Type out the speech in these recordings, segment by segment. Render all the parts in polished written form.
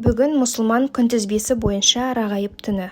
Бүгін мұсылман күнтізбесі бойынша Рағайып түні.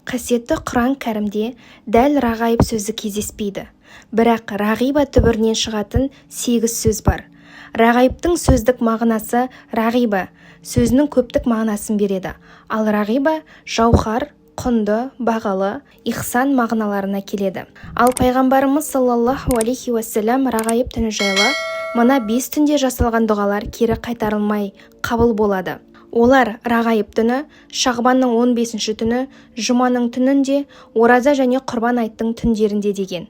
Қасиетті Құран Кәрімде дәл рағайып сөзі кездеспейді. Бірақ рағиба түбірінен шығатын сегіз сөз бар. Рағайыптың сөздік мағынасы рағиба сөзінің көптік мағынасын береді. Ал рағиба жауһар, құнды, бағалы, ихсан мағыналарына келеді. Ал пайғамбарымыз саллаллаху алейхи уассалам Рағайып түні жайлы: «Мына бес түнде жасалған дұғалар кері қайтарылмай қабыл болады. Олар: Рағайып түні, шағбанның 15-ші түні, жұманың түнінде, ораза және құрбан айттың түндерінде», – деген.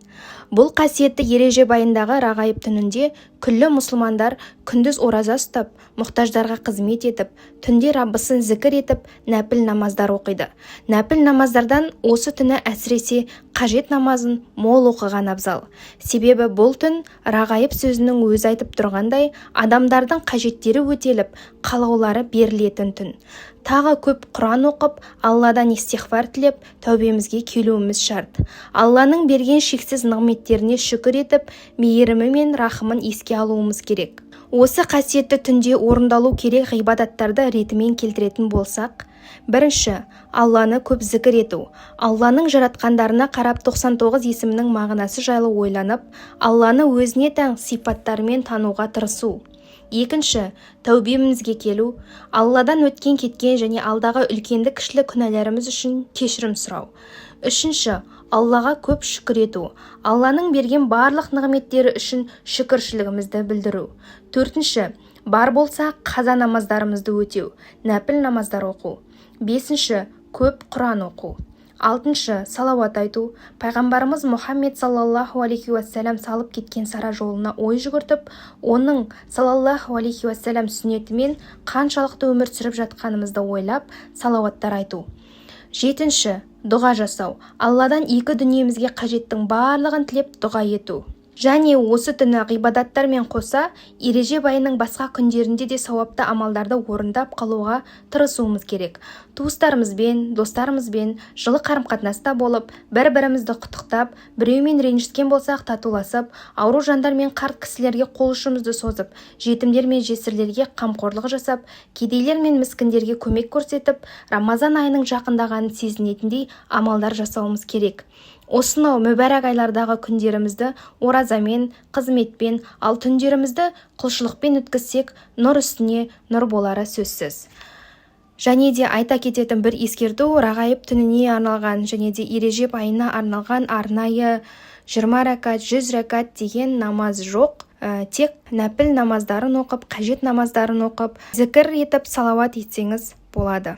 Бұл қасиетті Ережеп айындағы Рағайып түнінде күллі мұсылмандар күндіз ораза ұстап, мұқтаждарға қызмет етіп, түнде Раббысын зікір етіп, нәпіл намаздар оқиды. Нәпіл намаздардан осы түні әсіресе қажет намазын мол оқыған абзал. Себебі бұл түн, рағайып сөзінің өзі айтып тұрғандай, адамдардың қажеттері өтеліп, қалаулары берілетін түн. Тағы көп Құран оқып, Алладан истиғфар тілеп, тәубемізге келуіміз шарт. Алланың берген шексіз нығметтеріне шүкір етіп, мейірімі мен рахымын еске алуымыз керек. Осы қасиетті түнде орындалу керек ғибадаттарды ретімен келтіретін болсақ: бірінші, Алланы көп зікір ету. Алланың жаратқандарына қарап, 99 есімнің мағынасы жайлы ойланып, Алланы өзіне тән сипаттарымен тануға тырысу. Екінші, тәубемізге келу, Алладан өткен кеткен және алдағы үлкенді кішілі күнәларымыз үшін кешірім сұрау. Үшінші, Аллаға көп шүкір ету, Алланың берген барлық нығметтері үшін шүкіршілігімізді білдіру. Төртінші, бар болса, қаза намаздарымызды өтеу, нәпіл намаздар оқу. Бесінші, көп Құран оқу. Алтыншы, салауат айту, пайғамбарымыз Мұхаммед саллаллаху алейхи уассалам салып кеткен сара жолына ой жүгіртіп, оның саллаллаху алейхи уассалам сүннетімен қаншалықты өмір сүріп жатқанымызды ойлап, салауаттар айту. Жетінші, дұға жасау, Алладан екі дүниемізге қажеттің барлығын тілеп, дұға ету. Және осы түні ғибадаттармен қоса Ережеп айының басқа күндерінде де сауапты амалдарды орындап қалуға тырысуымыз керек. Туыстарымызбен, достарымызбен жылы қарым-қатынаста болып, бір-бірімізді құттықтап, біреумен ренжіскен болсақ, татуласып, ауру жандар мен қарт кісілерге қол ұшымызды созып, жетімдер мен жесірлерге қамқорлық жасап, кедейлер мен міскіндерге көмек көрсетіп, Рамазан айының жақындағанын сезінетіндей амалдар жасауымыз керек. Осынау мүбәрак айлардағы күндерімізді оразамен, қызметпен, ал түндерімізді құлшылықпен өткізсек, нұр үстіне нұр болары сөзсіз. Және де айта кететін бір ескерту: Рағайып түніне арналған және де Ережеп айына арналған арнайы 20 рәкат, 100 рәкат деген намаз жоқ. Тек нәпіл намаздарын оқып, қажет намаздарын оқып, зікір етіп, салауат етсеңіз болады.